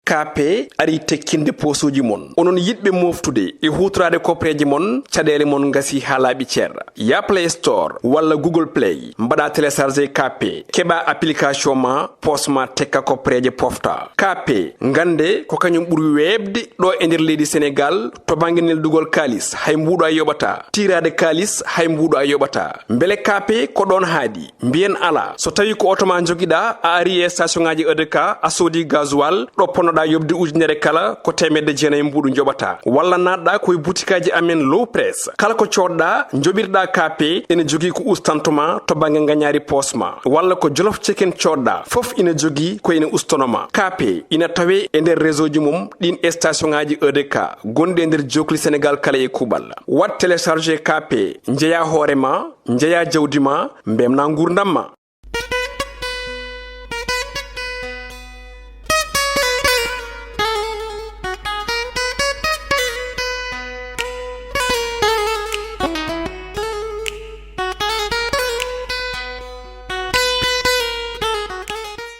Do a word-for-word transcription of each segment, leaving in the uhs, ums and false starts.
K P ari tekkinde poosuuji mon. Onon yiɗɓe mooftude e huutoraade kopreeje mon, caɗeele mon ngasi haa laaɓi cer. Ya Play Store walla Google Play, mbaɗa télécharger K P, keɓa application ma, poos ma tekka kopreeje pofta. K P, ngannde ko kañum ɓuri weeɓde ɗo e nder leydi Senegaal to bannge neldugol kaalis, hay mbuuɗo a yoɓata. Tiiraade kaalis, hay mbuuɗo a yoɓata. Mbele K P ko ɗoon haaɗi? Mbiyen alaa. So tawii ko oto ma njogiɗaa, a ari e station ŋaaji E D K, a soodi gasoil, ɗo ponnoɗaa yoɓde ujunere kala, ko teemedde jeenayi mbuuɗu njoɓataa. Walla naatɗaa ko e butikaaji amen Low Press. Kala ko coodɗaa, njoɓirɗaa K P, ene jogii ko ustanto ma to bannge ngañaari poos ma. Walla ko Jolof Chicken coodɗaa, fof ina jogii ko ene ustono ma. K P ina tawee e nder réseau ji mum ɗin e station ŋaaji E D K gonɗi e nder jookli Senegaal kala e kuuɓal. Waɗ télécharger K P, njeyaa hoore ma, njeyaa jawdi ma, mbemnaa nguurndam ma.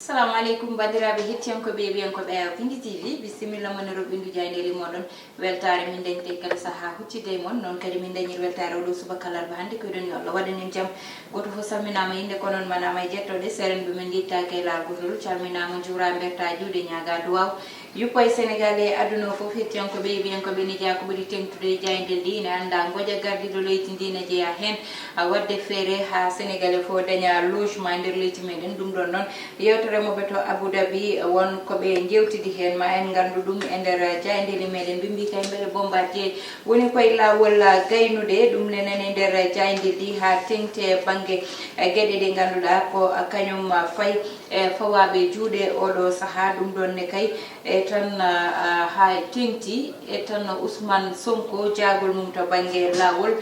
Assalamu aleykum, banndiraaɓe hettiyankooɓe e wiyankooɓe Awa Pindi T V. Bisimilla mon e roɓɓindu jaayndeeli mooɗon. Weltaare min dañi e kala sahaa huccitde e mon. Noon kadi min dañi weltaare oɗo subaka alarba hannde. Ko eɗon yo Allah waɗan en jam. Gooto fof salminaama innde, ko noon manaama e jettooɗe. Seerenɓe men njettaaki e laawol gootol. Calminaama, njuuraama, mbertaa juuɗe, ñaagaa duwaaw. Yuppa e Senegaal e aduna o fof, hettiyankooɓe e wiyankooɓe ne jeyaa ko ɓuri teeŋtude e jaayndeeli ɗi, ina anndaa ngoƴa gardiiɗo leydi ndi ina jeyaa heen. A waɗde feere haa Senegaal e fof daña logement e nder leydi meɗen. Ɗum ɗoon noon, yeewtere maɓɓe to Abu Dhabi, won ko ɓe njeewtidi heen, ma en nganndu ɗum e nder jaayndeeli meɗen. Ɓe mbii kay mbele Bombardier woni koye laawol gaynude, ɗum ne nani nder jaayndeeli haa teeŋti e bannge, e geɗe ɗe ngannduɗaa ko kañum fayi e fawaaɓe juuɗe oɗo sahaa. Ɗum ɗoon ne kay e tan, ah, haa teeŋti e tan Ousmane Sonko, jaagol mum to bannge laawol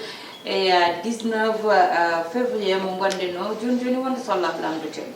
e, ah, dix-neuf, ah, février mo ngonɗen o. Jooni jooni wonde so Allah lamndoto en.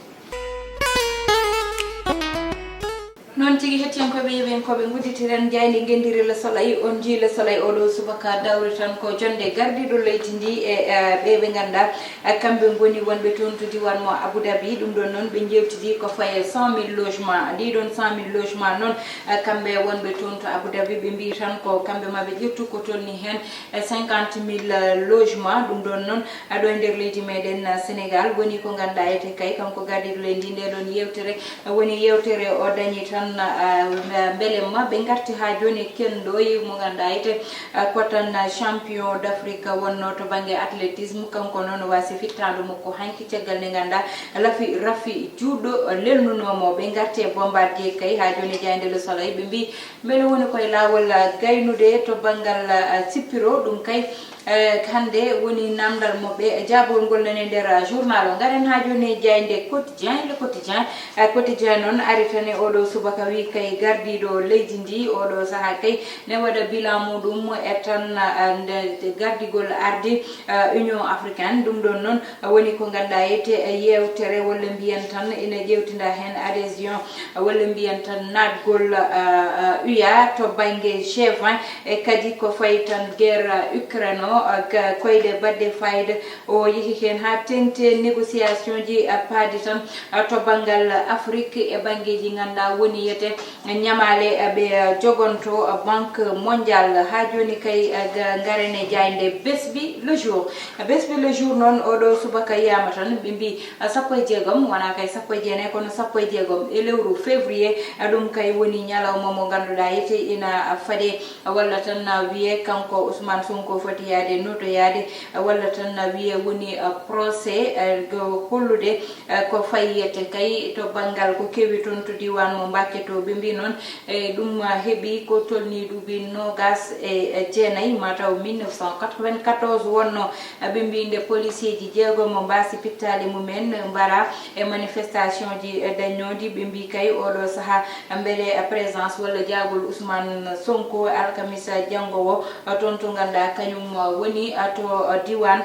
Noon tigi, hettiyankooɓe e wiyankooɓe, ngudditiren jaaynde ngenndire Le Soleil. On njii Le Soleil oɗo subaka dawri tan ko jonnde gardiiɗo leydi ndi e, e ɓe ɓe ngannduɗaa, e kamɓe ngoni wonɓe toon to diiwaan mo Abu Dhabi. Ɗum ɗoon noon ɓe njeewtidi ko faye cent mille logement. Ɗii ɗoon cent mille logement noon, e kamɓe wonɓe toon to Abu Dhabi, ɓe mbii tan ko kamɓe ma ɓe ƴettu ko tolni heen e cinquante mille logement. Ɗum ɗoon noon, a ɗo e nder leydi meɗen, ah, Senegaal, woni ko ngannduɗaa ete kay kanko gardiiɗo leydi ndi, nde ɗoon yeewtere, ah, woni yeewtere o dañi tan, ah, mbelemma. Ɓe ngarti haa jooni e kenɗo mo ngannduɗaa ete, ah, ko tan, ah, champion d'Afrique wonno to bannge athlétisme. Kanko noon waasi fittaandu makko hanki caggal nde ngannduɗaa lafi rafi juuɗo lelnunoo mo. Ɓe ngarti e Bombardier kay haa jooni e jaaynde Le Soleil. Ɓe mbii mbele woni koye laawol, ah, gaynude to banngal, ah, sippiro ɗum kay. Eh, hannde woni naamndal maɓɓe, jaabol ngol nani nder, ah, journal o. Ngaren haa jooni e jaaynde Quotidien, Le Quotidien. Eh, Quotidien noon ari tan e oɗo subaka, wi kay gardiiɗo leydi ndi oɗo sahaa kay ne waɗa bilan muɗum e tan, ah, nde gardigol ardi, ah, Union Africaine. Ɗum ɗoon noon woni ko ngannduɗaa ete yeewtere, walla mbiyen tan ina ƴeewtinda heen adhésion, walla mbiyen tan naatgol, ah, ah, U E to bannge G vingt. E kadi ko fayi tan guerre Ukraine o, ah, ka-, koyɗe baɗɗe fayida o yehi heen haa teeŋti e négociation ji, ah, paaɗi tan, ah, to banngal Afrik e banngeeji ngannduɗaa woni yete ñamaale, eh, ɓe, eh, jogonto, eh, Banque Mondiale. Haa jooni kay, eh, ga-, ngaren e jaaynde Besbi Le Jour. Besbi Le Jour noon, oɗo subaka yiyaama tan, ɓe mbii, eh, sappo e jeegom, wonaa kay sappo e jeenayi, kono sappo e jeegom e lewru février, eh, ɗum kay woni ñalawma mo ngannduɗaa ete ina, eh, faɗe, eh, walla tan, eh, wiyee kanko Ousmane Sonko foti yaade, notoyaade, eh, walla tan, eh, wiyee woni, eh, procès, eh, go hollude, eh, ko fayyete kay to banngal ko kewi toon to diiwaan mo Mbakke to. Ɓe mbii noon, eh, ɗum, eh, heɓi ko tolnii duuɓi noogaas e, eh, jeenayi, mataw mille neuf cent quatre-vingt-quatorze wonno. Eh, ɓe mbii nde policier ji jeegom mo mbaasi pittaali mumen mbara e manifestation ji, eh, dañnooɗi. Ɓe mbii kay oɗo sahaa mbele, eh, présence walla jaagol Ousmane Sonko alkamisa janngo o, eh, toon to ngannduɗaa kañum, eh, woni, eh, to, eh, diiwaan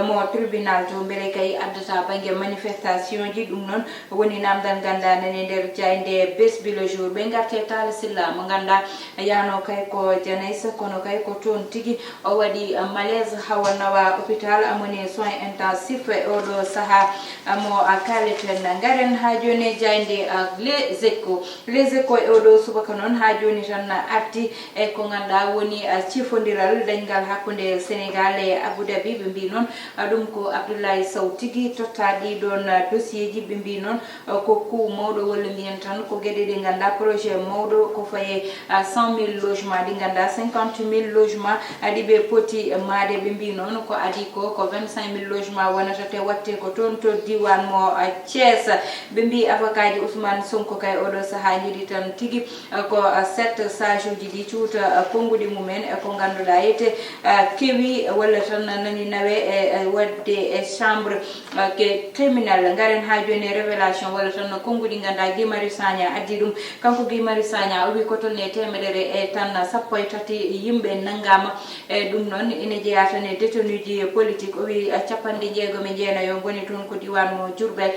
mo tribunal to, mbele kay addata bannge manifestation ji. Ɗum noon woni naamndal ngannduɗaa nani nder jaaynde Besbi. Le jour ɓe ngarte Talla Sylla mo ngannduɗaa yaano kay ko Janais, kono kay ko toon tigi o waɗi malaise, hawa nawa hôpital, amone soins intensifs e oɗo sahaa mo kaaleten. Ngaren haa jooni e jaaynde Les Échos. Les Échos e oɗo subaka noon haa jooni tan arti e ko ngannduɗaa woni cifondiral dañngal hakkunde Sénégal e Abu Dhabi. Ɓe mbii noon ɗum ko Abdoulaye Sow tigi totta ɗii ɗoon dossier ji. Ɓe mbii noon ko coup mawɗo, walla mbiyen tan ko geɗe ɗe ngannduɗaa projet mawɗo ko faye cent mille logements ɗi ngannduɗaa cinquante mille logements ɗi ɓe poti maade. Ɓe mbii noon ko adii ko ko vingt-cinq mille logements wonata te watte ko toon to diiwaan mo Thiès. Ɓe mbii avocat ji Ousmane Sonko kay oɗo sahaa njiɗi tan tigi ko sept sages uji ɗi cuuta konnguɗi mumen e ko ngannduɗaa ete kewi walla tan nani nawe e waɗde e chambre ke criminel. Ngaren haa jooni e révélation walla tan no konnguɗi ngannduɗaa Guy Marius Sagna addi ɗum. Kanko Guy Marius Sagna o wi ko toon e teemedere e tan sappo e tati yimɓe nanngaama. E ɗum noon ina jeyaa tan e détenuji politique. O wi capanɗe jeegom e jeenayo ngoni toon ko diiwaan mo Diourbel,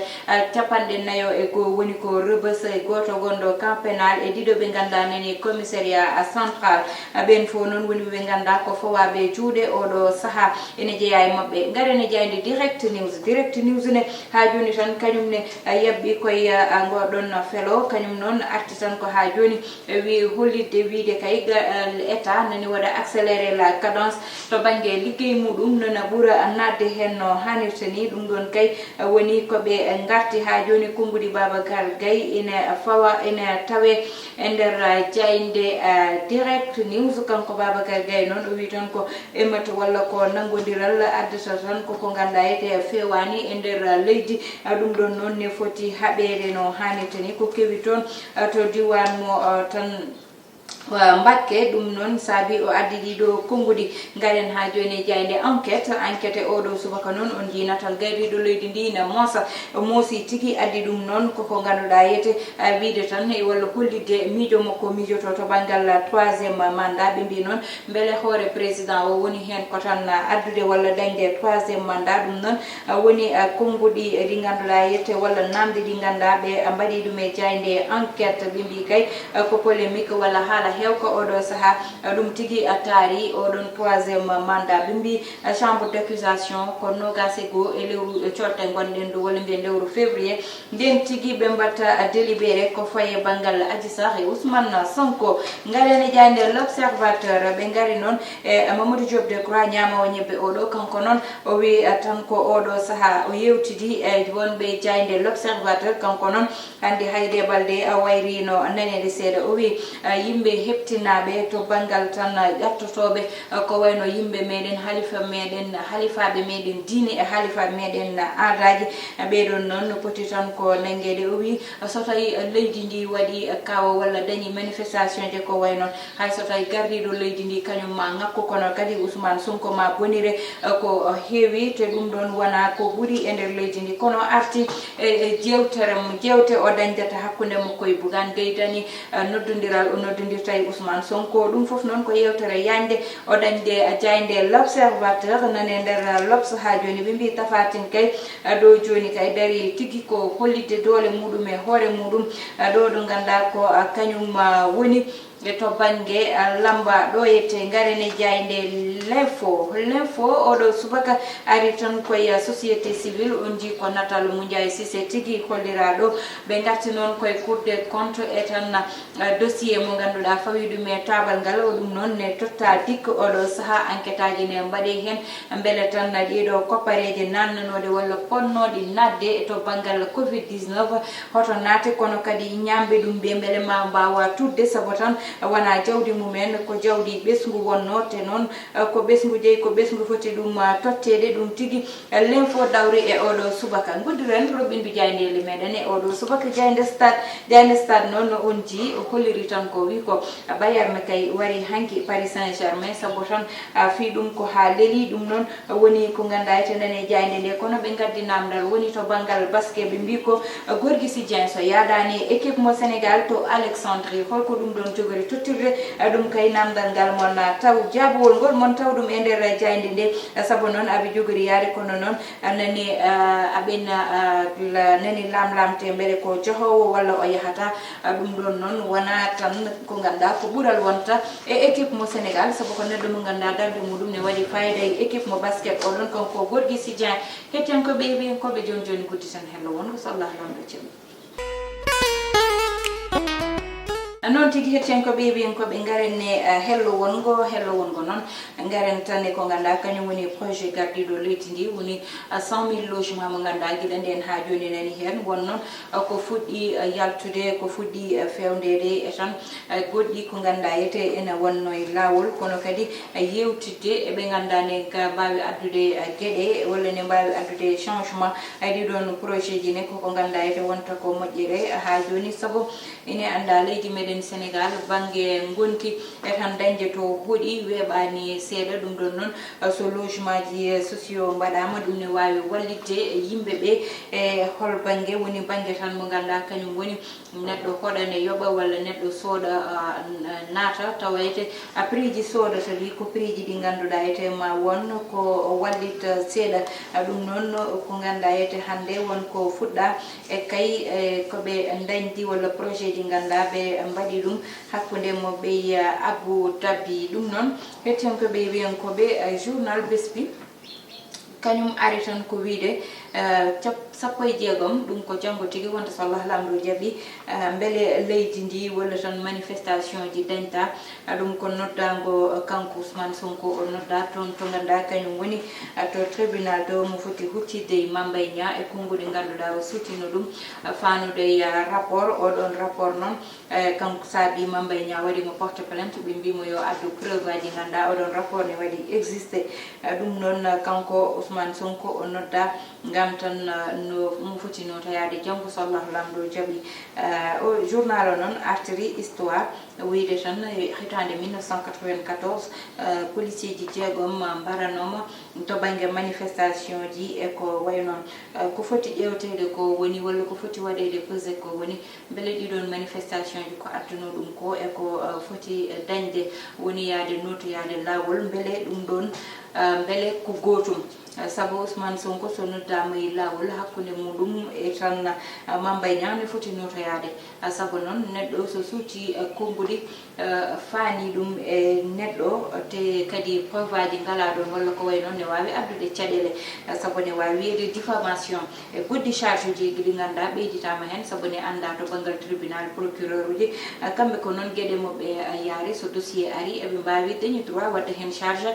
capanɗe nayo e goo woni ko Rebeuss, e gooto gonɗo camp pénal, e ɗiɗo ɓe ngannduɗaa nani commissariat central. Ɓeen fof noon woni ɓe ngannduɗaa ko fawaaɓe juuɗe oɗo sahaa. Ene jeyaa e maɓɓe. Ngaren e jaaynde Direct News. Direct News ne haa jooni tan kañum ne yaɓɓi koye ngoɗon felo, kañum noon arti tan ko haa jooni e wi hollitde wiyde kay ga- état nani waɗa accélérer la cadence to bannge liggey muɗum, nana ɓura naatde heen no haanirta ni. Ɗum ɗoon kay woni ko ɓe ngarti haa jooni. Konnguɗi Babacar Gaye ina fawa, ina tawe e nder jaaynde Direct News. Kanko Babacar Gaye noon o wi tan ko emet walla ko nanngondiral addata tan ko ko ngannduɗaa ete feewaani e nder leydi. Ɗum ɗoon noon ne foti haɓeede no haanirta ni. Ko kewi toon to diiwaan mo tan Mbakke. Ɗum noon saabi o addi ɗii ɗo konnguɗi. Ngaren haa jooni e jaaynde Enquête. Enquête e oɗo subaka noon on njii natal gayriiɗo leydi ndi ina moosa, moosi tigi. Addi ɗum noon koko ngannduɗaa yete wiyde tan e walla hollitde miijo makko miijoto to banngal troisième mandat. Ɓe mbii noon mbele hoore président o woni heen ko tan addude walla dañde troisième mandat. Ɗum noon woni konnguɗi ɗi ngannduɗaa yete walla namde ɗi ngannduɗaa ɓe mbaɗi ɗum e jaaynde Enquête. Ɓe mbii kay ko polémique walla haala heewka oɗo sahaa. Ɗum tigi taari oɗon troisième mandat. Ɓe mbii chambre d'accusation ko noogaas e goo e lewru colte ngonɗen ɗo walla mbiyen lewru février. Ndeen tigi ɓe mbatta délibéré ko faye banngal Adji Sarr e Ousmane Sonko. Ngaren e jaaynde L'Observateur. Ɓe ngari noon e Mamadou Diop Decroix ñaamoowo ñebbe oɗo. Kanko noon o wi tan ko oɗo sahaa o yeewtidi e wonɓe jaaynde L'Observateur. Kanko noon hannde Haydé Baldé wayriino naneede seeɗa. O wi yimɓe heɓtinaaɓe to banngal tan ƴattotooɓe ko wayno yimɓe meɗen, halifa meɗen, halifaaɓe meɗen diine e halifaaɓe meɗen aadaaji. Ɓeeɗon noon no poti tan ko nanngeede. O wi so tawi leydi ndi waɗi kawo walla dañi manifestation je ko wayno, hay so tawi gardiiɗo leydi ndi kañum ma ŋakku, kono kadi Ousmane Sonko ma bonire ko heewi, te ɗum ɗoon wona ko ɓuri e nder leydi ndi. Kono arti e, e jeewtere mo, jeewte o dañdata hakkunde makko e Bougane Gueye Dany, eh, noddondiral o noddondirta e Ousmane Sonko. Ɗum fof noon ko yeewtere yañde o dañde, eh, jaaynde L'Observateur. Nane nder, eh, L'Obs haa jooni ɓe mbii Tapha Tine kay, eh, ɗo jooni kay darii tigi ko hollitde doole muɗum e hoore muɗum, eh, ɗo ɗo ngannduɗaa ko, eh, kañum, eh, woni e to bannge, eh, lamba ɗo yette. Ngaren e jaaynde L'Info. L'Info oɗo subaka ari tan koye, eh, société civile, on njii ko natal Moundiaye Cissé tigi holliraaɗo. Ɓe ngarti noon koye Cour des comptes e tan, eh, dossier mo ngannduɗaa fawi ɗum e taabal ngal. O ɗum noon ne totta dikk oɗo sahaa, enquêtaaji ne mbaɗe heen mbele tan ɗiɗo koppareeje naannanooɗe walla ponnooɗe naatde to banngal covid dix-neuf. Hoto naate, kono kadi ñaamɓe ɗum ɓe mbele ma mbaawa tuutde, sabu tan wonaa jawdi mumen, ko jawdi ɓesngu wonnoo, te noon, eh, ko ɓesngu jeyi, ko ɓesngu foti ɗum, ah, totteede. Ɗum tigi, eh, L'Info dawri e oɗo subaka. Nguddiren roɓɓindu jaayndeeli meɗen e oɗo subaka, jaaynde Stade. Jaaynde Stade noon, on njii, o holliri tan ko wi ko Bayern kay wari hanki Paris Saint-Germain, sabu tan, ah, fii ɗum ko haa leli. Ɗum noon woni ko ngannduɗaa ete nane jaaynde nde, kono ɓe ngaddi naamndal woni to banngal basket, ɓe mbii ko Gorgui Sy Dieng so yaadaani e équipe mo Sénégal to Alexandrie, holko ɗum ɗoon jogori? Tottirde ɗum kay namdal ngal mon, taw jaabowol ngol mon taw ɗum e nder jaaynde nde. Sabu noon aɓe jogori yaade, kono noon nani aɓen nani lamlamte mbele ko jahoowo walla o yahata. Ɗum ɗoon noon wona tan ko ngannduɗaa ko ɓural wonta e équipe mo Sénégal, sabu ko neɗɗo mo ngannduɗaa darnde muɗum ne waɗi fayida e équipe mo basket o ɗon, kanko Gorgui Sy Dieng. Hettiyankooɓe e ɓiyankooɓe, jooni jooni guddi tan hello won ko so Allah lamɗo ceɓi. Noon tigi, hettiyankooɓe e ɓiyankooɓe, ngaren ne hello wongo. Hello wongo noon, ngaren tan e ko ngannduɗaa kañum woni projet gardiiɗo leydi ndi, woni cent mille logement mo ngannduɗaa gila ndeen haa jooni nani heen won noon ko fuɗɗi yaltude, ko fuɗɗi fewndeede e tan goɗɗi ko ngannduɗaa yete ene wonno e laawol, kono kadi yeewtidde e ɓe ngannduɗaa ne ka mbaawi addude geɗe walla ne mbaawi addude changement. Ay ɗiɗon projet ji ne koko ngannduɗaa yete wonta ko moƴƴere haa jooni, sabu ine anndaa leydi meɗen Sénégal bannge ngonki e tan dañde to hoɗi weeɓaani seeɗa. Ɗum ɗon noon so logement ji sociaux mbaɗaama, ɗum ne waawi wallitde yimɓe ɓe e hol bannge woni bannge tan mo ngannduɗaa kañum woni neɗɗo hoɗa ne yoɓa walla neɗɗo sooda naata, tawayte prix ji soodata ɗi ko prix ji ɗi ngannduɗaa ete ma won ko wallit seeɗa. Ɗum noon ko ngannduɗaa ete hannde won ko fuɗɗa e kay e ko ɓe dañdi walla projet ji ngannduɗaa ɓe mbaɗi ɗum hakkunde mo ɓey Abu Dhabi. Ɗum noon hettiyankooɓe e wiyankooɓe journal Bespi kañum ari tan ko wiyde cap- sappo e jeegom, ɗum ko janngo tigi wonta so Allah lamɗo jaɓi, mbele leydi ndi walla tan manifestation ji dañta. Ɗum ko noddaango kanko Ousmane Sonko o nodda toon to ngannduɗaa kañum woni to tribunal to mo foti huccitde e Mame Mbaye Niang e konnguɗi ngannduɗaa o suutino ɗum faanude e rapport. Oɗon rapport noon e kanko saabi Mame Mbaye Niang waɗi mo porte plainte, ɓe mbi mo yo addu preuve aji ngannduɗaa oɗon rapport ne waɗi existe. Ɗum noon kanko Ousmane Sonko o nodda ngam tan no mo foti notoyaade janngo so Allah lamɗo jaɓi. O journal o noon artiri histoire wiyde tan hitaande mille neuf cent quatre-vingt-quatorze policier ji jeegom mbaranooma to bannge manifestation ji e ko wayi noon. Ko foti ƴeewteede ko woni walla ko foti waɗeede pesé ko woni mbele ɗiɗon manifestation ji ko adduno ɗum ko e ko foti dañde woni yaade notoyaade laawol, mbele ɗum ɗon mbele ko gootum. Sabu Ousmane Sonko so noddaama e laawol hakkunde muɗum e tan Mame Mbaye Niang ne foti notoyaade. Sabu noon neɗɗo so suuti konnguɗi faani ɗum e neɗɗo te kadi preuve aji ngalaa ɗoon walla ko wayi noon ne waawi addude caɗeele. Sabu ne waawi wiyeede diffamation e goɗɗi charge uji ɗi ngannduɗaa ɓeyditaama heen sabu ne anndaa to banngal tribunal procureur uji. Kamɓe ko noon geɗe mo ɓe yaari so dossier ari eɓe mbaawi dañi droit waɗde heen charge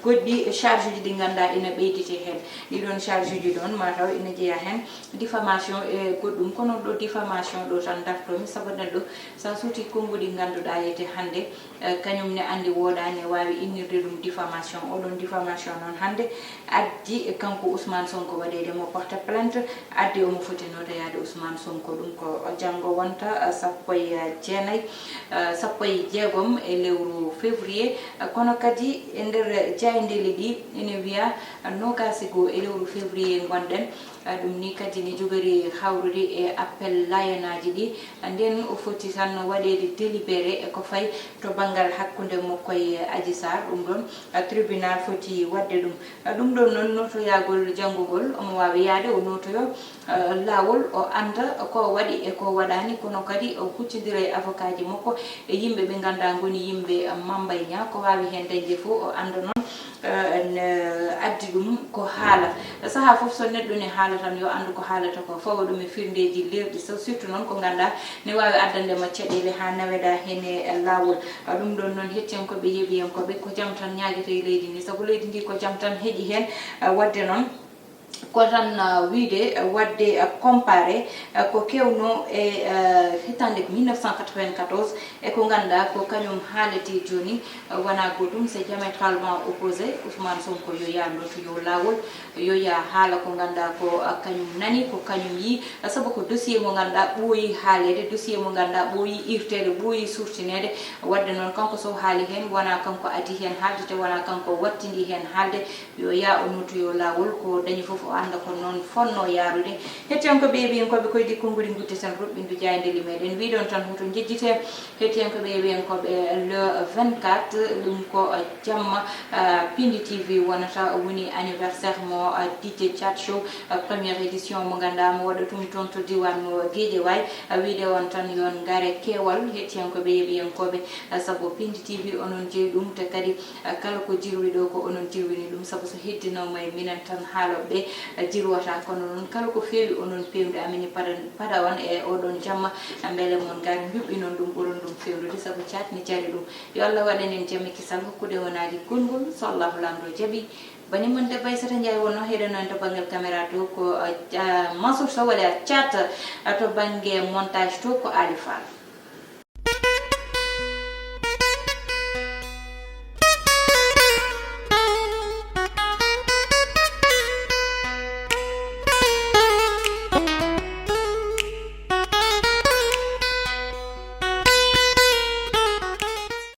goɗɗi charge uji ɗi ngannduɗaa ina ɓeyditee heen. Ɗiɗon charge uji ɗoon mataw ina jeyaa heen diffamation e goɗɗum, kono ɗo diffamation ɗo tan dartomi sabu neɗɗo sa suuti konnguɗi ngannduɗaa yete hannde kañum ne anndi wooɗaani e waawi innirde ɗum diffamation. Oɗon diffamation noon hannde addi e kanko Ousmane Sonko waɗeede mo porte plainte, addi omo foti notoyaade Ousmane Sonko. Ɗum ko janngo wonta sappo e jeenayi sappo e jeegom e lewru février, kono kadi e nder jaayndeeli ɗi ene wiya noogaasi goo e lewru février ngonɗen. Ɗum ni kadi ne jogori hawrude e appel layanaaji ɗi. Ndeen o foti tan waɗeede délibéré e ko fayi to banngal hakkunde makko e Adji Sarr. Ɗum ɗoon tribunal foti waɗde ɗum. Ɗum ɗoon noon notoyagol janngugol omo waawi yahde o notoyo laawol o annda ko waɗi e ko waɗaani, kono kadi o huccondira e avocat ji makko e yimɓe ɓe ngannduɗaa ngoni yimɓe Mame Mbaye Niang. Ko waawi heen dañde fof o annda noon ne addi ɗum ko haala. Sahaa fof so neɗɗo ne haala tan yo anndu ko haalata ko, fawa ɗum e firndeeji leerɗi, so surtout noon ko ngannduɗaa ne waawi addande ma caɗeele haa naweɗaa heen e laawol. Ɗum ɗoon noon hettiyankooɓe yeeɓiyankooɓe ko jam tan ñaagete e leydi ndi, sabu leydi ndi ko jam tan heƴi heen. Waɗde noon ko tan wiyde waɗde comparé ko keewno e hitaande mille neuf cent quatre-vingt-quatorze e ko ngannduɗaa ko kañum haalete jooni. Wonaa gootum, c'est diamétralement opposé. Ousmane Sonko yo yah notoyo laawol, yo yah haala ko ngannduɗaa ko kañum nani, ko kañum yii, sabu ko dossier mo ngannduɗaa ɓooyi haaleede, dossier mo ngannduɗaa ɓooyi irteede, ɓooyi suurtineede. Waɗde noon kanko so haali heen wonaa kanko adii heen haalde, te wonaa kanko wattindii heen haalde. Yo yah o notoyo laawol, ko dañi fof O annda ko noon fotnoo yaarude. Hettiyankooɓe e ɓiyankooɓe, ko e ɗii konnguli nguddeten ruɓɓindu jaayndeeli meeɗen. Wiɗon tan hoto njejjite. Hettiyankooɓe e ɓiyankooɓe, le vingt-quatre, ɗum ko jamma, ah, Pindi T V wonata, woni anniversaire mo, ah, D J Chat Show, ah, première édition mo ngannduɗaa mo waɗa ɗum toon to diiwaan mo Guédiawaye. Ah, wiide on tan yo on ngare keewal, hettiyankooɓe e ɓiyankooɓe, ah, sabu Pindi T V onon jeyi ɗum, te kadi kala ko jirwi ɗo ko onon jirwini ɗum, sabu so heddinooma e minen tan haalooɓe ɓe, jirwata, kono noon kala ko feewi onon peewde amen e pada, pada on e oɗon jamma, mbele mon ngar njuɓɓinon ɗum, ɓuron ɗum feewnude, sabu caat ne jari ɗum. Yo Allah waɗan en jam e kisal, hokkude wonaade konngol, so Allahu Laamɗo jaɓi. Bani mon debbo Aissata Ndiaye wonno heɗono en to banngal caméra to ko, uh, Mansour Sow walla Thiat, uh, to bannge montage to ko Ali Fall.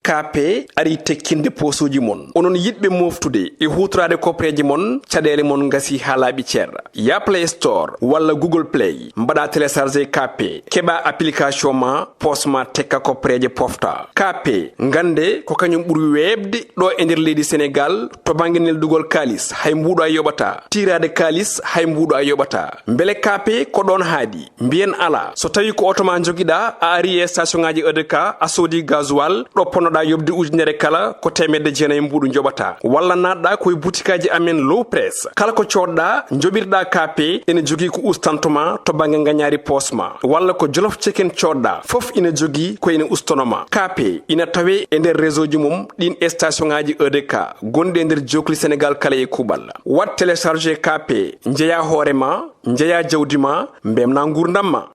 K P ari tekkinde posuuji mon. Onon yiɗɓe moftude e huutoraade kopreeje mon, caɗeele mon ngasi haa laaɓi cer. Ya Play Store walla Google Play, mbaɗa télécharger K P, keɓa application ma, pos ma tekka kopreeje pofta. K P, ngannde ko kañum ɓuri weeɓde ɗo e nder leydi Senegaal to bannge neldugol kaalis, hay mbuuɗo a yoɓata. Tiiraade kaalis, hay mbuuɗo a yoɓata. Mbele K P ko ɗoon haaɗi? Mbiyen alaa. So tawii ko oto ma njogiɗaa, a arii e station ŋaaji E D K, a soodii gasoil, ɗo ponnoɗaa yoɓde ujunere kala, ko teemedde jeenayi mbuuɗu njoɓataa. Walla naatɗaa ko e butikaaji amen Low Press. Kala ko coodɗaa, njoɓirɗaa K P, ene jogii ko ustantoo ma to bannge ngañaari poos ma. Walla ko Jolof Chicken coodɗaa, fof ina jogii ko ene ustanoo ma. K P ina tawee e nder réseau ji mum ɗiin e station ŋaaji E D K gonɗi e nder jookli Senegaal kala e kuuɓal. Waɗ télécharger K P, njeyaa hoore ma, njeyaa jawdi ma, mbeltinaa nguurndam ma.